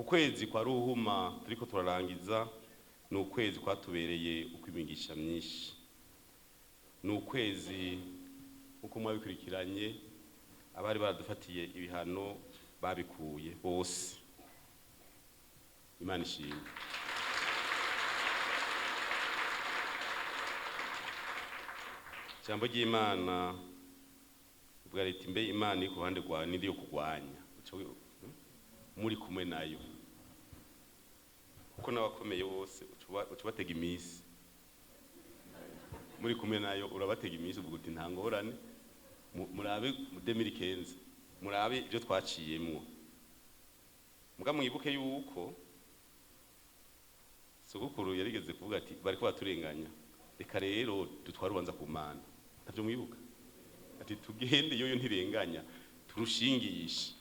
Ku kwezi kwa Ruhuma turiko turarangiza, ni ukwezi kwatubereye ukwimigisha myinshi. Ni ukwezi uko mwabikurikiranye, abari baradufatiye ibihano babikuye bose. Imana ishimwe. Ijambo ry'Imana ubwa leta imbe Imana iri ku ruhande rwawe n'indi yo kurwanya muri kumwe nayo, kuko n'abakomeye bose uca ubatega iminsi. Muri kumwe nayo urabatega iminsi, uvuga uti nta ngorane, murabe 2015, murabe ibyo twaciyemwo. Muga mwibuke yuko sogokuru yarigeze kuvuga ati bariko baturenganya, reka rero dutware urubanza ku Mana. Ntavyo mwibuka? Ati tugende yoyo ntirenganya, turushingishe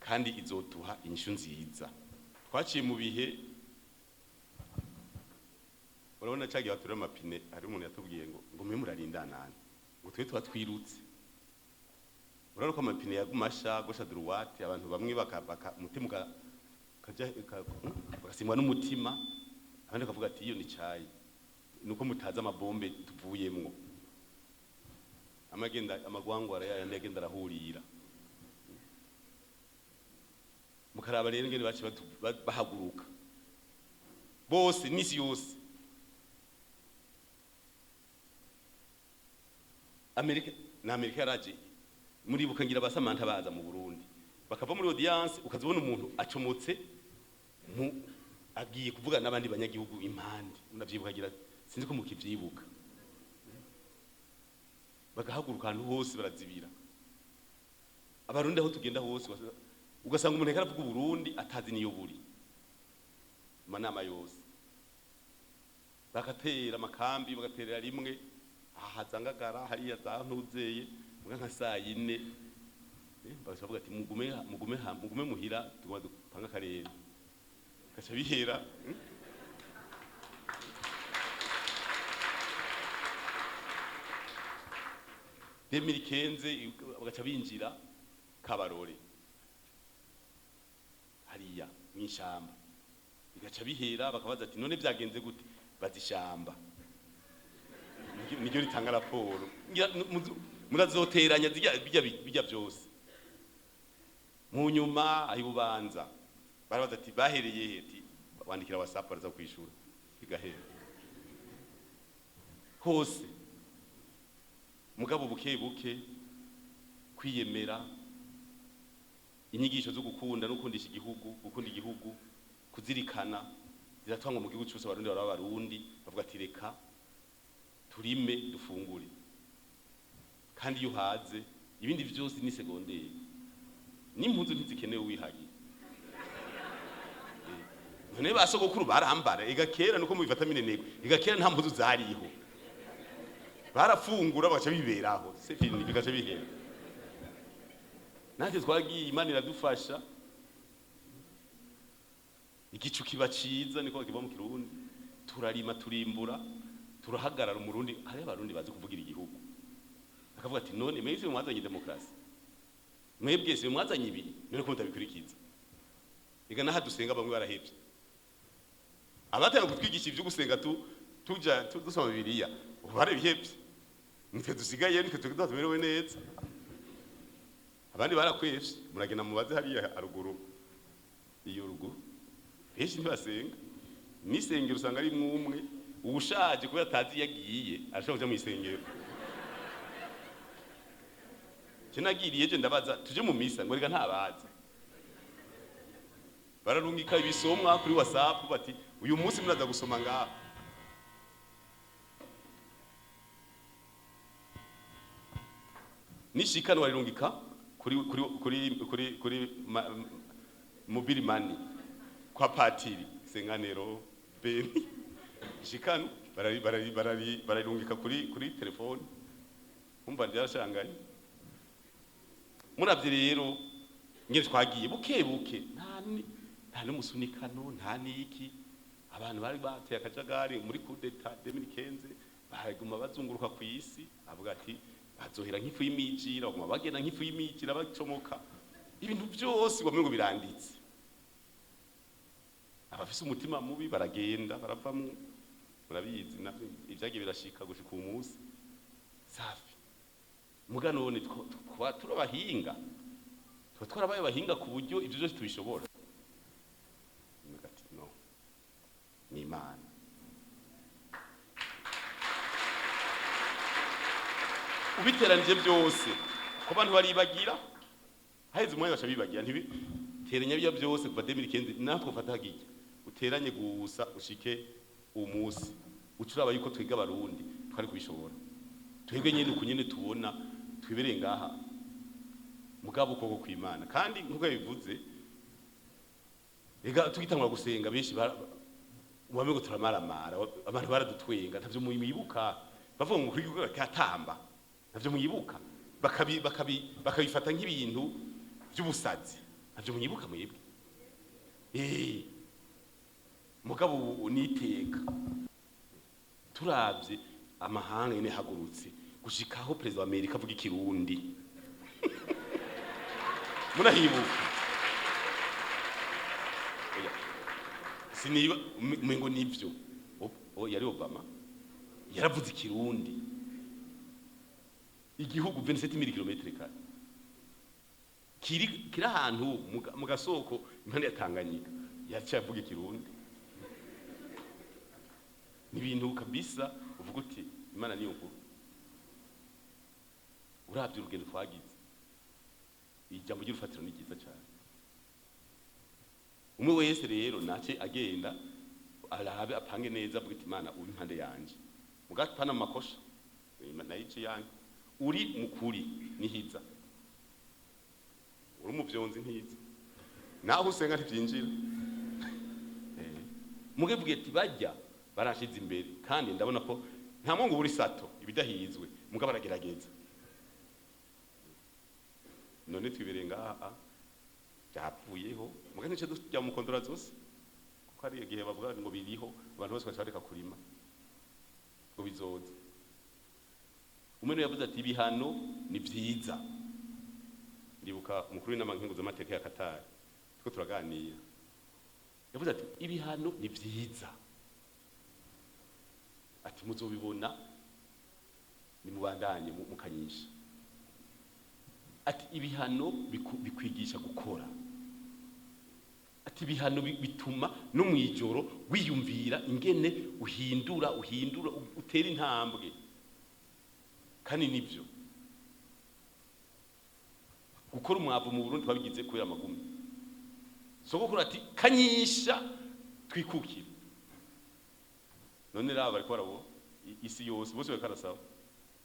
kandi izoduha inyishu nziza. Twaciye mu bihe, urabona cagiye batura amapine, hari umuntu yatubwiye ngo mwe murarindanana, ngo twe tuba twirutse. Urabona ko amapine yaguma asha gauche droite, abantu bamwe baka umutima kaja bagasimwa n'umutima, abandi bakavuga ati iyo ni cayi, nuko mutazi amabombe tuvuyemwo, amagenda amagwangwara yayandi agenda arahurira. Mukaraba rero ingene baciye bahaguruka bose n'isi yose. Amerika na Amerika yaraje, muribuka ngira basamanta baza mu Burundi, bakava muri audience, ukazibona umuntu acomotse agiye kuvuga n'abandi banyagihugu impande. Unavyibuka ngira, sinzi ko mukivyibuka. Bagahaguruka ahantu hose barazibira. Abarundi aho tugenda hose ugasanga umuntu ariko aravuga Uburundi atazi niyo buri, amanama yose bagatera amakambi, bagaterera rimwe aha zangagara hariya za ntuzeye, muga nka saa yine, bagaca bavuga ati mugume, mugume, mugume muhira, tuguma dupanga akarere, gaca bihera. 2015 bagaca binjira Kabarore hariya mw'ishamba, bigaca bihera. Bakabaza ati none vyagenze gute? Bazishamba niryo ritanga raporo. Murazoteranya bijya byose. Mu nyuma aho Bubanza barabaza ati bahereye he? Ati wandikira WhatsApp baraza kwishura, bigahera hose. Mugabo buke buke kwiyemera, inyigisho zo gukunda no gukundisha igihugu, gukunda igihugu, kuzirikana ziratangwa mu gihugu cyose. Abarundi baraba abarundi bavuga ati reka turime dufungure, kandi iyo uhaze ibindi vyose ni segonderi, n'impuzu ntizikenewe wihagiye. None ba sogokuru barambara ega kera, nuko mubifata minenegwe, ega kera nta mpuzu zariho, barafungura bagaca biberaho, c'est fini, bigaca bihera. Natwe twagiye, Imana iradufasha, igicu kiba ciza, niko bakivuga mu Kirundi. Turarima, turimbura, turahagarara. Umurundi, hariho abarundi bazi kuvugira igihugu, akavuga ati none mwebwe mwazanye demokarasi, mwebwe se mwazanye ibiri, none ko mutabikurikiza? Ega naha dusenga bamwe barahevye, abatanga kutwigisha ivyo gusenga tuja dusoma Bibiliya ubu barabihevye. Nitwe dusigaye, nitwe tumerewe neza, abandi barakwevye. Muragenda mubaze hariya haruguru, iyo ruguru benshi ntibasenga, n'isengero usanga ari mwumwe uwushaje kubera atazi iyo agiye, arashobora kuja mw'isengero. Je nagiriye je ndabaza tuje mu misa, ngo reka ntabaza. Bararungika ibisomwa kuri WhatsApp bati uyu munsi muraza gusoma ngaha. Nishikano barirungika kuri mobile money kwa patiri Senganero Beni, shikano bararungika kuri telefone. Umva ryarashanganye. Muravye rero ngene twagiye buke buke, nta n'umusunikano, nta niki. Abantu bari bateye akajagari muri coup d'etat 2015 baguma bazunguruka ku isi, avuga ati bazohera nk'ifu y'imijira, baguma bagenda nk'ifu y'imijira, bacomoka ibintu byose ngo biranditse. Abafise umutima mubi baragenda baravamwo, murabizi navyo ivyagiye birashika gushika uyu munsi. Safi. Muga none turabahinga, tuba twarabaye abahinga ku buryo ivyo vyose tubishobora. Ati no, ni Imana. Ubiteranije byose, ko abantu baribagira, haheze umwanya baca bibagira, ntibiteranya bijya byose kuva 2015 natwe ufata hagijya uteranye gusa ushike umunsi ucuraba yuko twiga abarundi twari kubishobora twebwe nyene uko nyene tubona twibereye ngaha, mugabo ukuboko kw'Imana. Kandi nkuko yabivuze, ega tugitangura gusenga benshi wamengo turamaramara, abantu baradutwenga, ntavyo mwibuka, bavuga ngo kwiga katamba, ntavyo mwibuka, bakabifata nk'ibintu by'ubusazi, ntavyo mwibuka mwebwe. Mugabo ubu niteka turavye amahanga nyene hagurutse gushikaho perezida wa Amerika avuga ikirundi, murahibuka? Oya, siniba umengo nivyo. Yari Obama yaravuze ikirundi, igihugu 27000 km kare kiri ahantu mu gasoko impande ya Tanganyika, yaciye avuga ikirundi. Ni ibintu kabisa uvuga uti Imana niyo nkuru. Uravye urugendo twagize, ijambo ry'urufatiro ni ryiza cyane. Umwe wese rero nace agenda arabe apange neza, avuga ati Imana uri impande yanje, mugapana makosha nayo ici yanjye, uri mukuri nihiza, uri umuvyonzi ntiza, naho usenga ntivyinjira. Mugevuge ati bajya barashize imbere, kandi ndabona ko nta mungu buri sato ibidahizwe, muga baragerageza. None twibereye ngaha byapfuyeho, muga nice tujya mu kondora zose, kuko ari igihe bavuga ngo biriho, abantu bose baca bareka kurima ngo bizoza. Umwe niwe yavuze ati ibihano ni vyiza. Ndibuka umukuru w'inama nkenguzamateka ya Qatar, turiko turaganira, yavuze ati ibihano ni vyiza, ati muzobibona nimubandanye mukanyisha. Ati ibihano bikwigisha gukora, ati ibihano bituma no mwijoro wiyumvira ingene uhindura utera intambwe. Kandi nivyo gukora umwavu mu Burundi twabigize kubera amagumi. Sogokuru ati kanyisha twikukire. None raba bariko barabo isi yose bose bariko barasaba.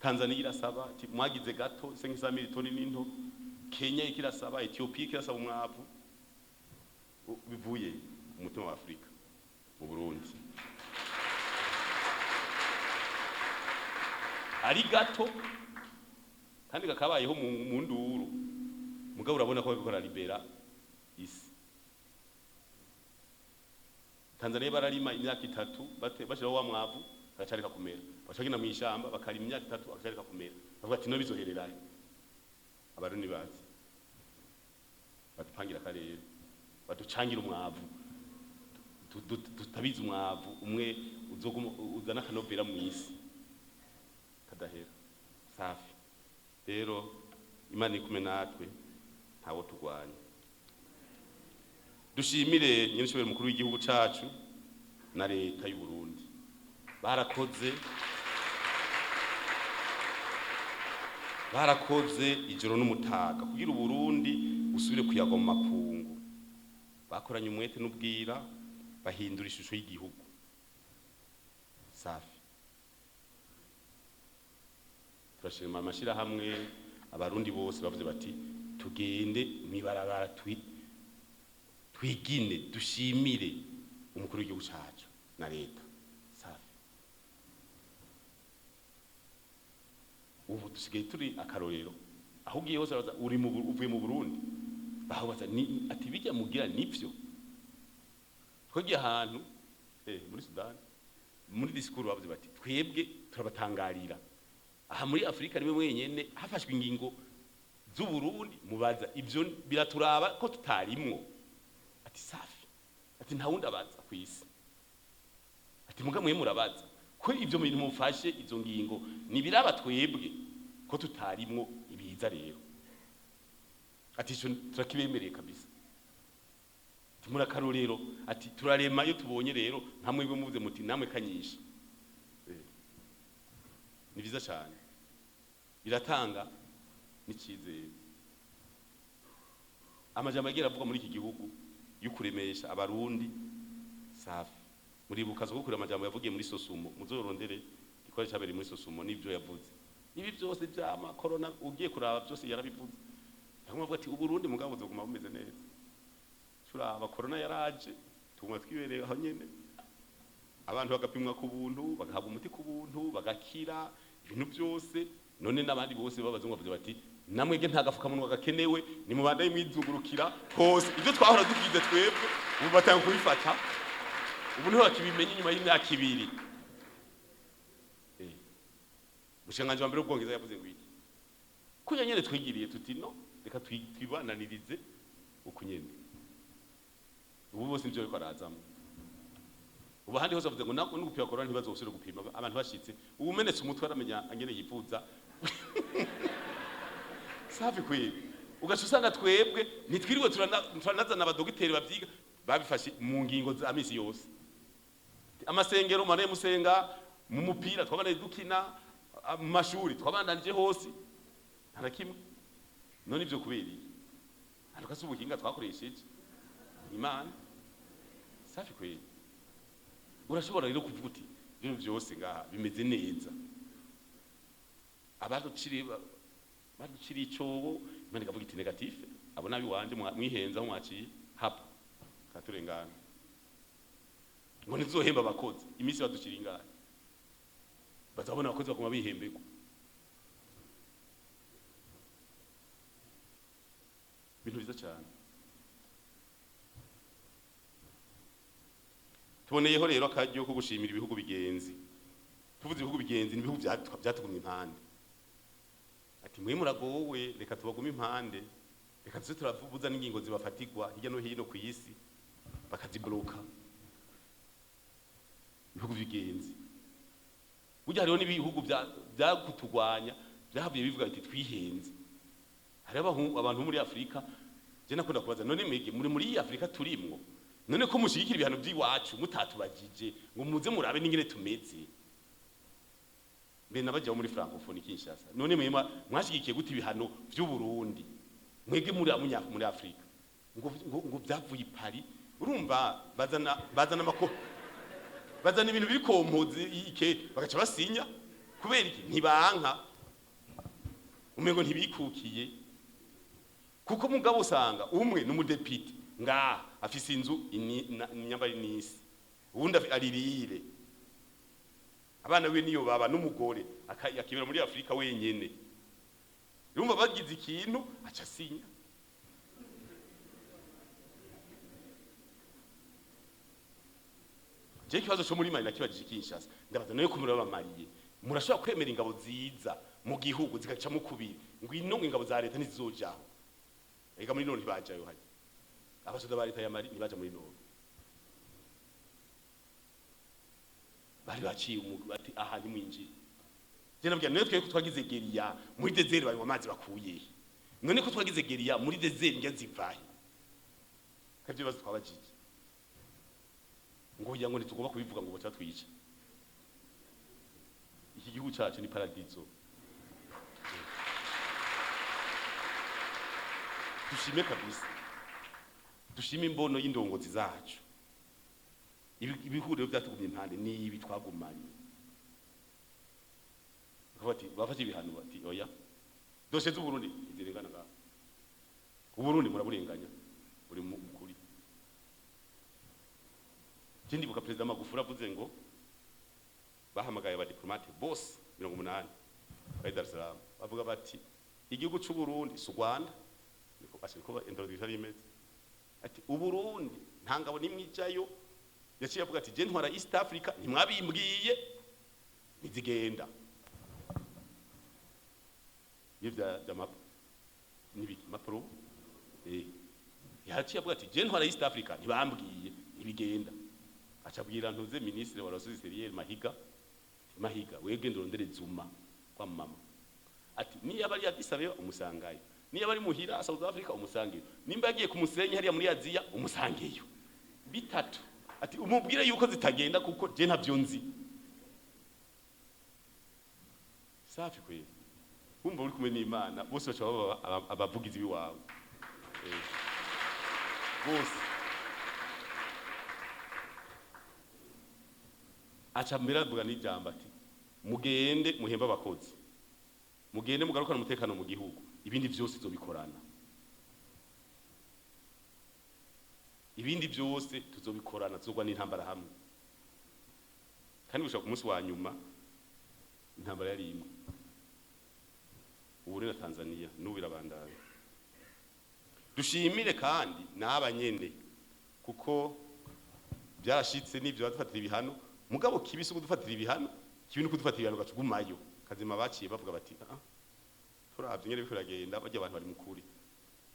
Tanzania irasaba ati mwagize gato 500 toni n'into, Kenya ikirasaba, Ethiopia ikirasaba umwavu bivuye mu mutima wa Afrika mu Burundi. Ari gato kandi kakabayeho mu nduru, mugabo urabona ko bariko bararibera isi. Tanzania bararima imyaka itatu bashiraho wa mwavu agacarika kumera, bacagenda mw'ishamba bakarima imyaka itatu agacarika kumera, bavuga ati no bizohererayo. Abarundi bazi badupangira akarere, baducangira umwavu, tutabiza umwavu umwe uzoguma uzana akanovera mw'isi kadahera. Safi. Rero Imana iri kumwe natwe, ntawo turwanya. Dushimire nyirinshobero mukuru w'igihugu cacu na leta y'u Burundi, barakoze ijoro n'umutaga kugira Uburundi busubire kuyagwa mu makungu. Bakoranye umwete n'ubwira, bahindura ishusho y'igihugu. Safi. Turashima amashirahamwe, abarundi bose bavuze bati tugende mwibarabara twigine dushimire umukuru w'igihugu cacu na leta. Safi. Ubu dusigaye turi akarorero, aho ugiye hose baraza uri mu uvuye mu Burundi, bahubaza ni ati bijya mugira nivyo. Twagiye ahantu muri Sudan, muri discours bavuze bati twebwe turabatangarira, aha muri Afrika nimwe mwenyene hafashwe ingingo z'u Burundi, mubaza ivyo biraturaba ko tutarimwo. Ati safi. Ati nta wundi abaza ku isi. Ati muga mwe murabaza ko ivyo bintu mufashe, izo ngingo nibiraba twebwe ko tutarimwo ibiza. Rero ati ico turakibemereye kabisa. Ati muri akarorero. Ati turarema iyo tubonye rero nka mwebwe muvuze muti namwe kanyisha. Ni vyiza cyane, biratanga n'icizere. Amajambo agira avuga muri iki gihugu yo kuremesha Abarundi, safi. Muribuka sogokuru amajambo yavugiye muri Sosumo? Muzorondere igikorwa cyabereye muri Sosumo n'ibyo yavuze. Ibi byose byama corona ugiye kuraba, byose yarabivuze. Yaguma avuga ati Uburundi mugabo buzoguma bumeze neza. Turaba corona yaraje, tuguma twibereye aho nyene, abantu bagapimwa ku buntu, bagahabwa umuti ku buntu, bagakira ibintu byose. None n'abandi bose b'abazungu bavuze bati namwebwe nta gafukamunwa gakenewe, nimubandanye mwizungurukira hose. Ibyo twahora dukize twebwe ubu batanga kubifata, ubu niho bakibimenya inyuma y'imyaka 2. Umushikiranganji wa mbere w'Ubwongereza yavuze ngo iki? Kuya nyene twigiriye tuti no reka twibananirize uku nyene. Ubu bose nivyo bariko barazamwo. Ubu ahandi hose bavuze ngo nako no gupima corona ntibazosubire gupima abantu bashitse. Ubu umenetse umutwe aramenya angene yivuza, safi kweli. Ugaca usanga twebwe ntitwiriwe turanazana abadogiteri bavyiga, babifashe mu ngingo za misi yose. Amasengero mare musenga, mu mupira twabandanije dukina, mu mashuri twabandanije hose, nta na kimwe. None ivyo kubera iki? Ntabwo si ubuhinga twakoresheje, Imana, safi kweli. Urashobora rero kuvuga uti ibintu byose ngaha bimeze neza. Abaduciriye, baduciriye icobo, Imana ikavuga iti négatif, abo nabi wanje mwihenza aho mwaciye hapa katurengana. Ngo ntizohemba abakozi, iminsi baduciriye ingahe? Bazabona abakozi baguma bihemberwa. Ibintu byiza cyane. Tuboneyeho rero akaryo ko gushimira ibihugu bigenzi. Tuvuze ibihugu bigenzi, ni ibihugu byatugumye impande. Ati mwe muragowe, reka tubagume impande, reka tuze turavuza n'ingingo zibafatirwa hirya no hino ku isi bakazibloka. Ibihugu bigenzi, burya hariho n'ibihugu byakutugwanya byahavuye bivuga biti twihenze. Hariho abantu bo muri Afurika je nakunda kubaza: none mwege muri iyi Afurika turimwo, none ko mushigikira ibihano by'iwacu mutatubagije ngo muze murabe n'ingene tumeze? Mbe nabajaho muri Francophonie Kinshasa, none mwe mwashigikiye gute ibihano vy'u Burundi mwege muri Afurika? Ngo byavuye i Paris. Urumva bazana amako, bazana ibintu biri kompoze ike, bagaca basinya. Kubera iki? Ntibanka, umengo ntibikukiye. Kuko mugabo usanga umwe n'umudepite ngaha afise inzu nyambari nisi, uwundi aririre abana we niyo baba n'umugore akibera muri Afurika wenyene. Urumva bagize ikintu aca asinya. Je ikibazo cyo muri Mali nakibajije Kinshasa, ndabaza: nayo ko muri abamariye murashobora kwemera ingabo ziza mu gihugu zigaca mu kubiri? Ngwino ngo ingabo za leta ntizizojaho. Ega muri none ntibajayo hajya abasoda ba leta ya Mali, ntibaja muri none. Bari baciye umugwi bati aha ntimwinjire. Je nabwira none twe ko twagize guérilla muri désert, banywa amazi bakuye he? None ko twagize guérilla muri désert, njya zivahe? Kavyo bibazo twabajije, ngo kugira ngo ntitugomba kubivuga ngo baca twica. Iki gihugu cacu ni paradizo. Dushime kabisa, dushime imbono y'indongozi zacu. Ibihugu rero byatugumye impande ni ibi twagumanye. Bakavuga bati bafashe ibihano, bati oya, dossier z'Uburundi izirengana ngaho. Uburundi muraburenganya buri mu kuri. Je ndibuka Perezida Magufuli avuze ngo bahamagaye abadiplomate bose 80 bari Dar es Salaam, bavuga bati igihugu c'u Burundi si u Rwanda. Niko basi, niko introduction yari imeze. Ati Uburundi nta ngabo nimwe ijayo. Yaciye avuga ati je ntwara East Africa, ntimwabimbwiye, ntizigenda. Iyo bya map nibiki mapro, yaciye avuga ati je ntwara East Africa, ntibambwiye. Ntibigenda. Aca abwira ntuze ministre wa relations extérieures Mahiga, Mahiga, wege ndorondere Zuma kwa mama, ati niyo ari Addis Abeba umusangayo, niyo ari muhira South Africa umusangeyo, nimba yagiye ku musenyi hariya muri Aziya umusangeyo. Bitatu, ati umubwire yuko zitagenda kuko je ntavyo nzi. Safi kweli, wumva uri kumwe n'Imana, bose baca baba abavugizi biwawe. Bose aca mbere avuga n'ijambo ati mugende muhembe abakozi, mugende mugarukane umutekano mu gihugu, ibindi vyose tuzobikorana, ibindi byose tuzobikorana, tuzogwa n'intambara hamwe. Kandi gushika ku munsi wa nyuma intambara yari imwe, ubu na Tanzania n'ubu birabandanya. Dushimire kandi n'aba nyene kuko byarashitse n'ivyo badufatira ibihano, mugabo kibi si kudufatira ibihano, kibi ni kudufatira ibihano gacugumayo kazima. Baciye bavuga bati ah, turavye nyene biriko biragenda, barya abantu bari mukuri,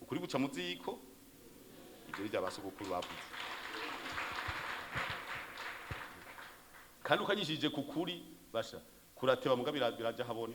ukuri guca mu ziko. Ivyo ni ba sogokuru bavuze, kandi ukanyishije ku kuri basha kurateba, mugabo biraja habona.